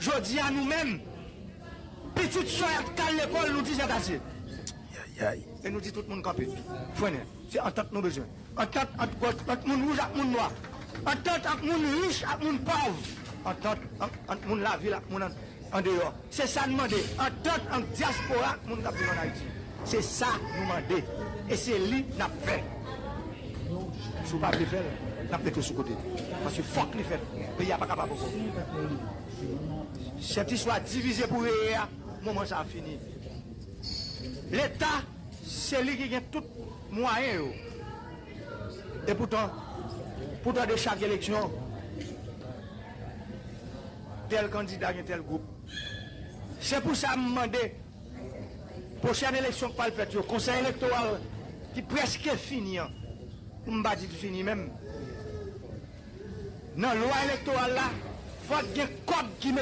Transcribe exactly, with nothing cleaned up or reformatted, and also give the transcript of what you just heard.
Jodi a nou menm, pitit sò y ap kal lekòl, nou di se Katye. E nou di tout moun kanpe. Frennen. Se antant nou bezwen. Antant ant, ant moun wouj ak moun nwa. Antant ant moun rich ak moun pòv. Antant ant, ant moun lavil ak moun an, andeyò. Se sa n mande. Antant ant dyaspora ak moun k ap viv ann Ayiti. Se sa nou mande. E se li n ap fè. Si w pa vle fè l, n ap mete w sou kote. Paske fòk li fèt. Peyi a pa kapab ankò. Sèt istwa divize pou reye a, moman sa a fini. Leta, se li ki gen tout mwayen yo. E poutan, poutan de chak eleksyon, tèl kandida gen tèl gwoup. Se pou sa m mande, pwochèn eleksyon k pral fèt yo, konsèy elektoral ki prèske fini an, pou m pa di l fini menm, nan lwa elektoral la, fòk gen kòb ki